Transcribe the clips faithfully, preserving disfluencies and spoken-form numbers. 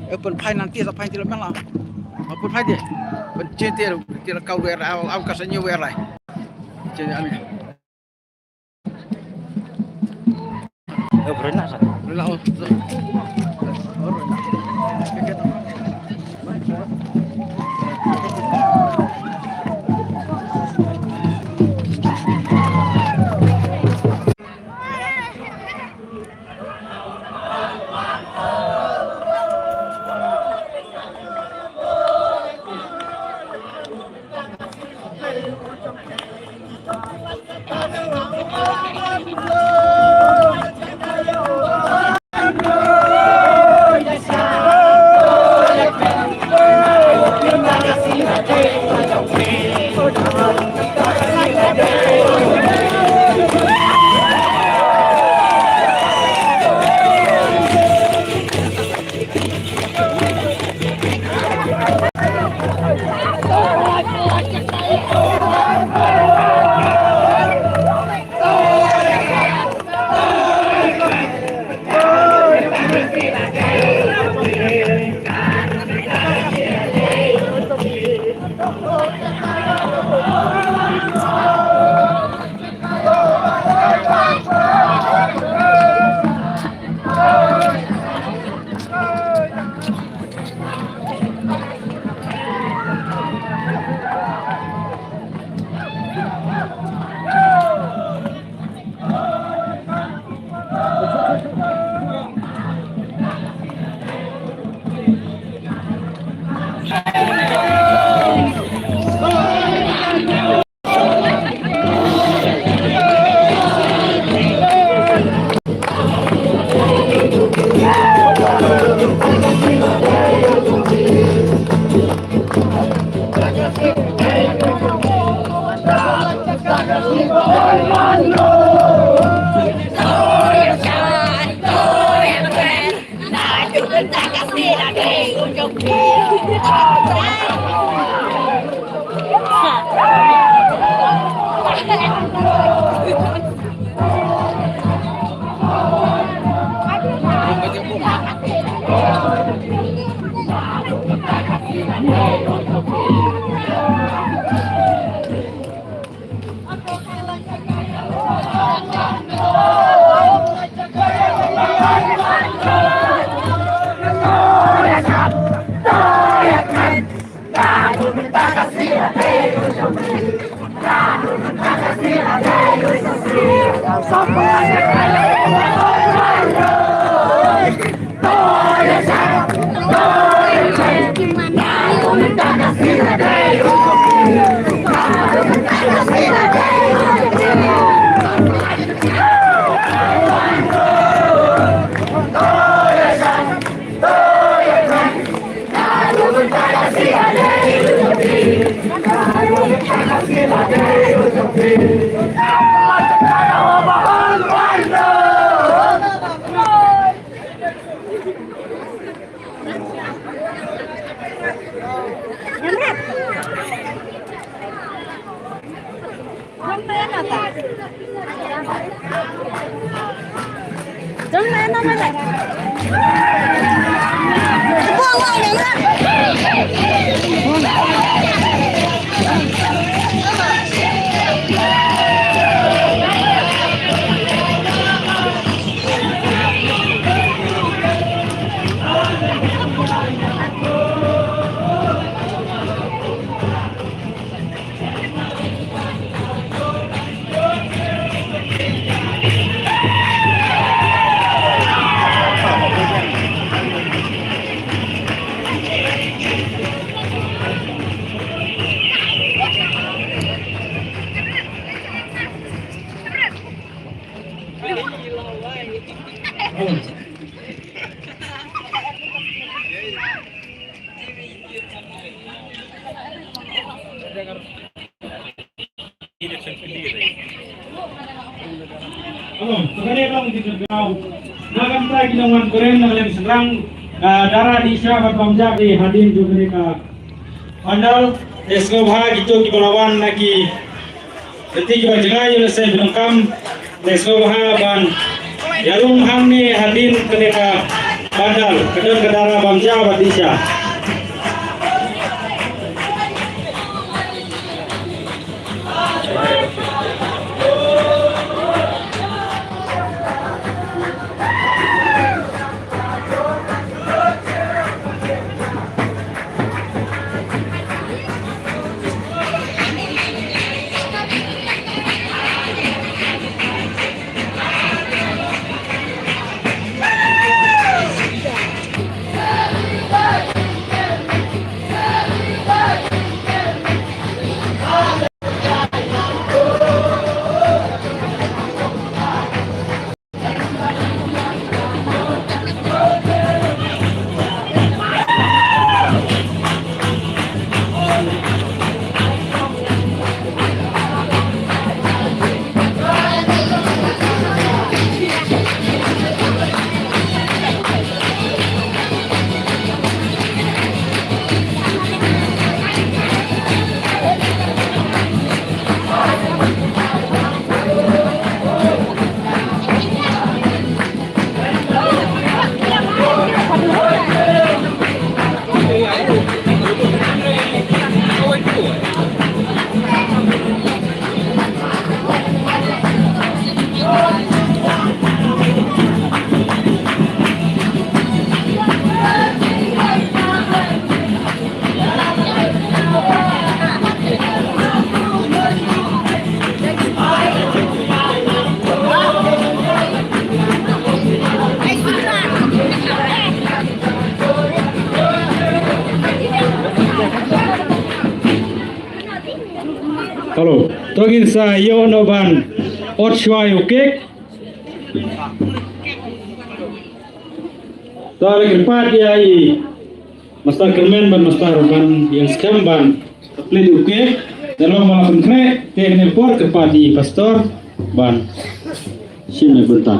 Eh, pynphai nanti sa phai ti la man la. Pynphai ti. Pynche ti ti la kau wer au au ka sa nyu wer lai. Che ani. Eh, berenak sa. Berenak, oh. Oh, berenak. Hello, to kane ka long ki kyrteng. Na ka bynta ki nongwan kren na ka liang shynrang, ah, dara di sha bad bam jak di hadien jong kane ka pandal, te sngewbha kito kiba la wan na ki lynti kiba jngai ïa lehse ba donkam, te sngewbha ban ïarung hangne hadien kane ka Pandal, ka don ka dara Bamja bad Disha. Hello. To ngin sa ïoh noh ban ot shuwa ïa u kek. To la kyrpad ïa i Master Kyrmen bad Master ban ïa skhem ban plie ïa u kek. Te long ba la pynkhreh te kane por kyrpad ïa i Pastor ban shim ïa bynta.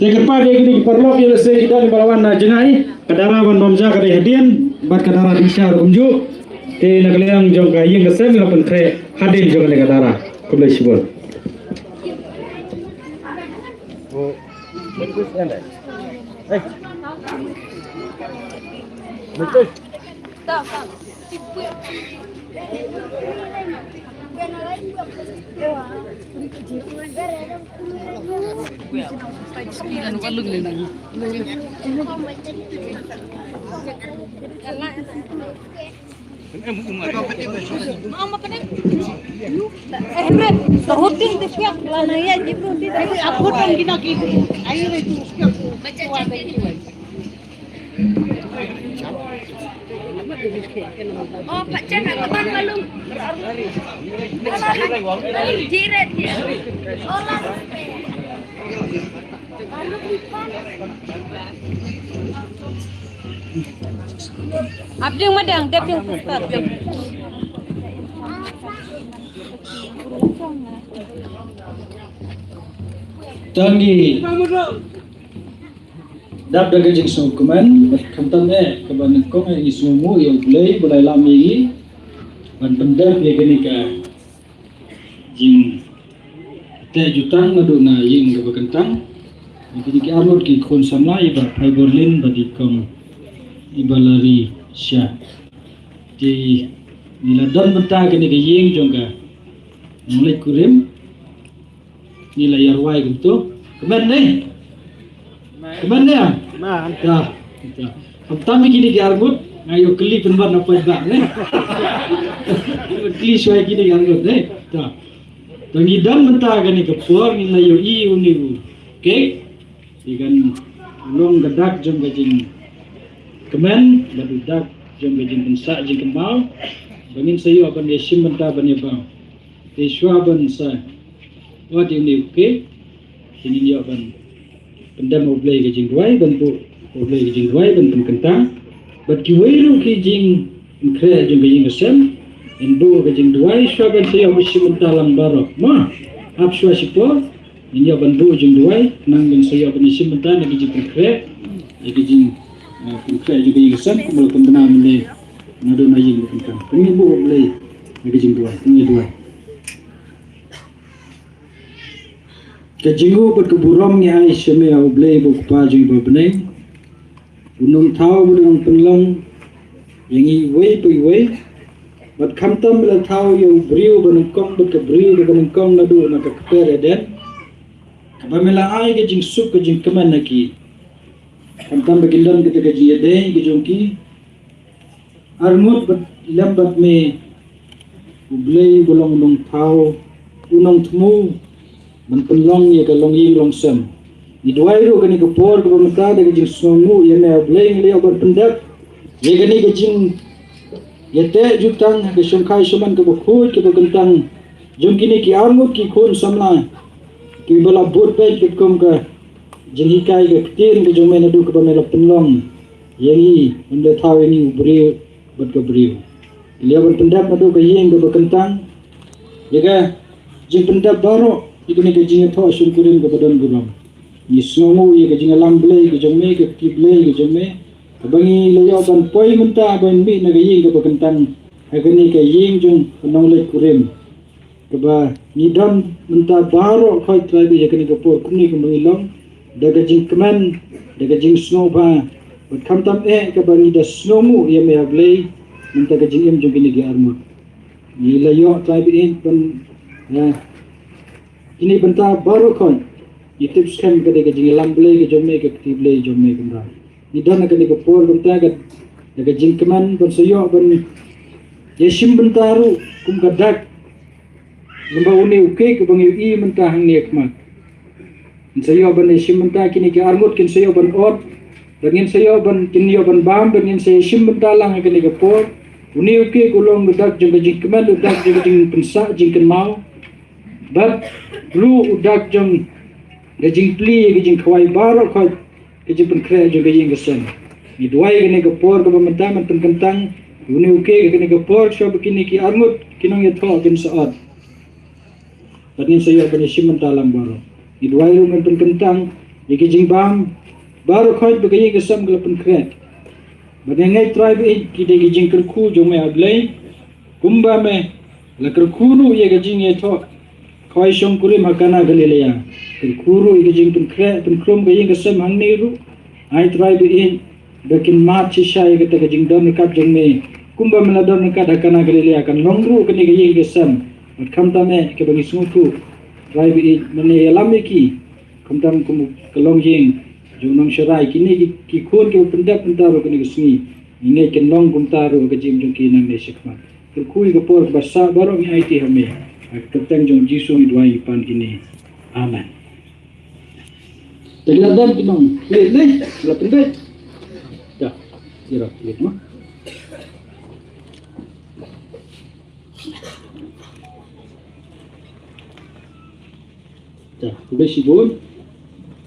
Te kyrpad ïa kine ki paralok ïa lehse ki don ba la wan na jngai, ka dara ban Bamja ka dei hadien bad ka dara Disha ruh kumjuh. Te na ka liang jong ka ïing ka sem la pynkhreh hadien jong kane ka dara. Khublei shibun. Ap ding madang, dep ding sister. Tang ngi dap da ka jingsngewkmen, khamtam eh kaba nyngkong eh ngi sngewnguh ïa U Blei ba la ïalam ïa ngi ban pyndep ïa kane ka jingteh jutang naduh na ïing kaba kyntang. Ïa kine ki arngut ki khun samla, i Bah Phaiborlin bad i Kong, i Bah Larisha. Te ngi la don bynta kane ka ïing jong ka nongleit kurim. Ngi la ïa rwai kumto. Kmen ne? Kmen ne? Man. Ta. Ta. Khamtam ïa kine ki arngut, nga ïoh kylli pynban na paidbah ne. Kylli shuwa ïa kine ki arngut ne. Ta. Ta ngi don bynta kane ka por, ngi la ïohi une u kek. Te kan long ka dak jong ka jingkmen bad u dak jong ka jingpynsah jingkynmaw ba ngin sa ïoh ban ïashim bynta ban ïabam. Te shuwa ban sa ot ïa une u kek, te ngin ïoh ban pyndem ha U Blei ka jingduwai, ban buh ha U Blei ka jingduwai ban pynkyntang. Bad kiwei ruh ki jingpynkhreh jong ka ïing ka sem, ngin buh ka jingduwai shuwa ban sa ïoh ban shim bynta lang baroh. Mo, ap shuwa shipor, ngin ïoh ban buh jingduwai, khnang ban sa ïoh ban ïashim bynta na ki jingpynkhreh, na ki jing, eh, pynkhreh jong ka ïing ka sem, kumba la pynbna mynne naduh na ïing ba kyntang. Ngin buh ha U Blei na ki jingduwai, ngin duwai. Ka jingnguh bad ka burom ngi ai sha me, A U Blei, U Kpa jong ngi uba ha bneng. U nongthaw u nongpynlong ïa ngi iwei pa iwei. Bad khamtam ba la thaw ïa u briew ba nyngkong bad ka briew ba nyngkong naduh na ka kper Eden, kaba me la ai ka jingsuk ka jingkmen ha ki. Khamtam ba kin don kata ka jingïadei ka jong ki arngut bad lem bad me, U Blei ba long u nongthaw, u nongthmu ban pynlong ïa ka longïing longsem. Ngi duwai ruh kane ka por kaba mynta da ka jingsngewnguh ïa me, A Blei, ngi la ïoh ban pyndep ïa kane ka jingïateh jutang ha ka shongkai shongman kaba khuid kaba kyntang jong kine ki arngut ki khun samla kiba la bud beit katkum ka jinghikai ka ktien ka jong me naduh kaba me la pynlong ïa ngi, me la thaw ïa ngi u briew bad ka briew. Ngi la ïoh ban pyndep naduh ka ïing kaba kyntang ïa ka jingpyndep baroh ïa kane ka jingïathoh shongkurim kaba don burom. Ngi sngewnguh ïa ka jingïalam Blei ka jong me, ka kti Blei ka jong me, kaba ngi la ïoh ban poi mynta ban mih na ka ïing kaba kyntang, ha kane ka ïing jong ka nongleit kurim. Kaba ngi don mynta baroh khoit, Trai, ba ïa kane ka por kumne kumba ngi long da ka jingkmen, da ka jingsngewbha, bad khamtam eh kaba ngi da sngewnguh ïa me, A Blei, mynta ka jingim jong kine ki arngut. Ngi la ïoh, Trai, ba ïeit ban, eh, kine bynta baroh khoit ngi tip skhem ka dei ka jingïalam Blei ka jong me, ka kti Blei jong me, Kynrad. Ngi don ha kane ka por kumta ka, da ka jingkmen ban sa ïoh ban ïashim bynta ruh kum ka dak, kumba une u cake uba ngi ïohi mynta hangne ha khmat. Ngin sa ïoh ban ïashim bynta, kine ki arngut kin sa ïoh ban ot, bad ngin sa ïoh ban, kin ïoh ban bam, bad ngin sa ïashim bynta lang ha kane ka por. Une u cake u long u dak jong ka jingkmen, u dak jong ka jingpynsah jingkynmaw, bad ruh u dak jong ka jingplie, ka jingkhawai baroh khoit, ka jingpynkhreh jong ka ïing ka sem. Ngi duwai kane ka por kaba mynta men pynkyntang une u cake ha kane ka por, shuwa ba kine ki arngut ki nongïathoh kin sa ot, bad ngin sa ïoh ban ïashim bynta lang baroh. Ngi duwai ruh men pynkyntang ïa ki jingbam baroh khoit ba ka ïing ka sem ka la pynkhreh. Bad ngi ngeit, Trai, ba ïeit ki dei ki jingkyrkhu jong me, A Blei, kumba me la kyrkhu ruh ïa ka jingïathoh khawai shongkurim ha Kana Galilea. Kyrkhu ruh ïa ka jingpynkhreh pynkhrum ka ïing ka sem hangne ruh. Ai, Trai, ba ïeit, ba kin mad shisha ïa kata ka jingdon ryngkat jong me, kumba me la don ryngkat ha Kana Galilea, kan long ruh kane ka ïing ka sem. Bad khamtam eh kaba ngi sngewthuh, Trai, ba ïeit, me la ïalam ïa ki, khamtam kum ka longïing jong u nongsharai, kine ki, ki khun kiba pyndep mynta ruh kane ka sngi. Ngi ngeit kin long kumta ruh ha ka jingim jong ki nangne shakhmat. Kyrkhu ïa ka por kaba sah baroh ngi aiti ha me. Ha ka kyrteng jong U Jisu ngi duwai ngi pan kine. Amen. Te ki la don ki nong, leh, leh, la pyndep. Te, ïa, ïa, ma. Te, khublei shibun.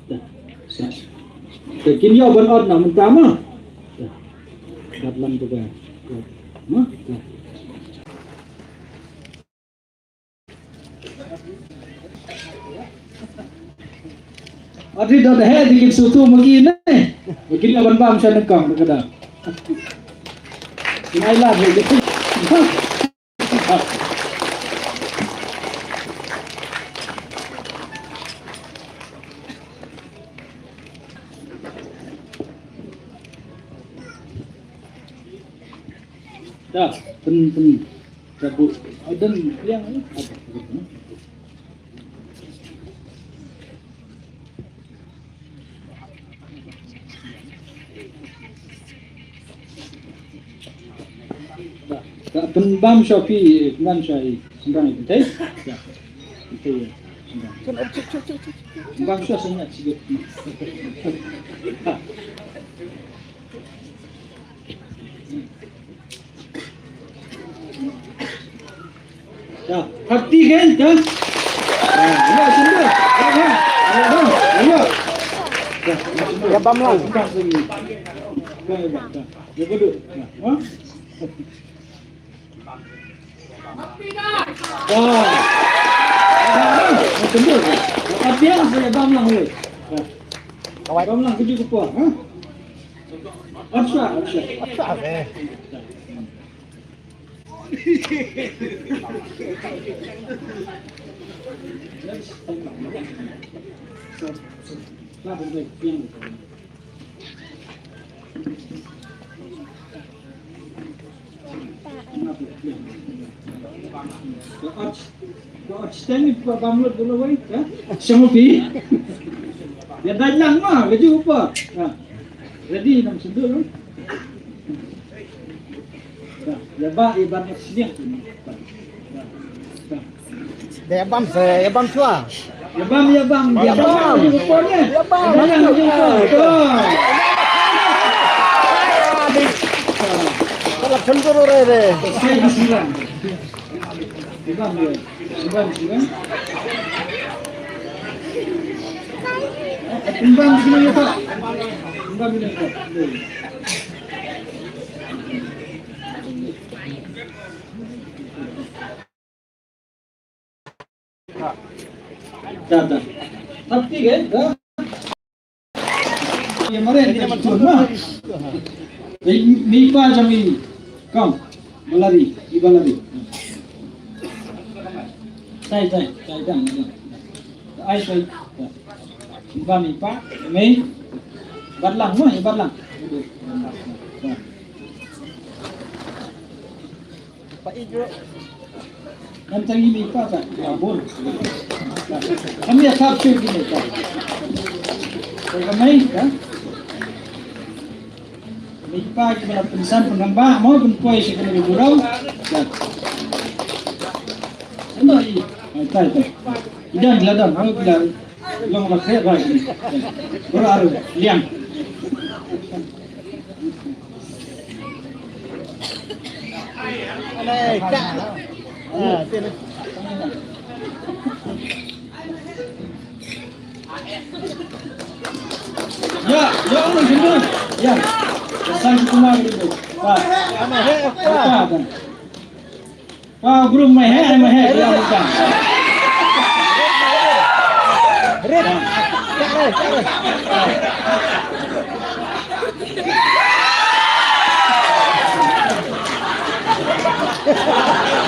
Te, sa. Te, kin ïoh ban ot na mynta, ma. Te, kat lam te, ma. Te. Ati da he di kin sutu magi ne. Magi ne ban bam sha nengkong da ka da. Nai la he di. Da, pyn, pyn. Ka bu, adan yang ni. Ka pynbam sha phi, man sha i, sendang i, betul? Ya. Betul, ya. Sendang. Pynbam sha sendang sikit. Ya, hati kan, kan? Ya, ya, sini. Ya, ya, ya, ya. Ya, ya, sini. Ya, bam lang. Bam sini. Ya, ya, ya. Ya, betul. Ya. Ha? Ya. Ya, ya, ya. Sini. Hati yang saya bam lang, ya. Ya. Bam lang, kerja ke apa? Ha? Asha, asha. Asha, eh. Ka ot, ka ot steng ba bam lut dulu wai, ya. Sama pi. Ya, dai lang ma, ka ju pa. Ya. Ready, nam sendu. Ya, ya ba, ya ba next year. Ya. Ya. Da ïa bam se, ïa bam shuwa. Ïa bam, ïa bam, ïa bam. Ïa bam. Ïa bam. Ïa bam. Ka la khun tu re re. Ïa bam, ïa bam, ïa bam. Ïa bam, ïa bam. Da, da. Tapi ke, da. Ye mare ni chun ma. Ni, ni pa jami. Kam, balari, i balari. Tai, tai, tai, tai, tai. Ai, tai. Ba mi pa, mei. Batlang ma, batlang. Kan tangi mi pa ta, ya bun. Kami ya kap tu gini ta. Kami ka. Mi pa ki bala pensan penambah mau pun poi si kena gurau. Ano i. Ai tai tai. Idan ladan, ano bilang. Long la khe bai. Bro aru, liang. Alai ka. Ah, tin. Ya, ya, orang sini. Ya. Sang kumar gitu. Pak. Apa, apa? Wah, bro, mai hai, mai hai, ya, bukan. Rit.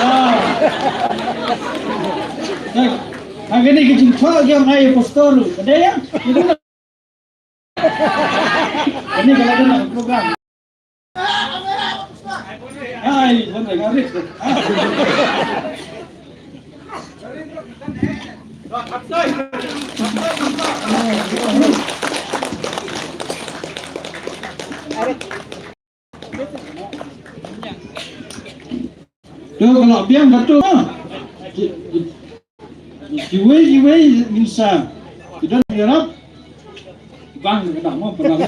Ah. Baik. Hari ini kita jumpa yang ai pastor. Ada ya? Ini kalau ada program. Ai, bukan lagi. Tu kalau biang betul. Kiwei kiwei minsa. Kita nyerap. Bang kita mau pernah.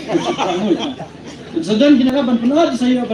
Sedang kita kapan pernah saya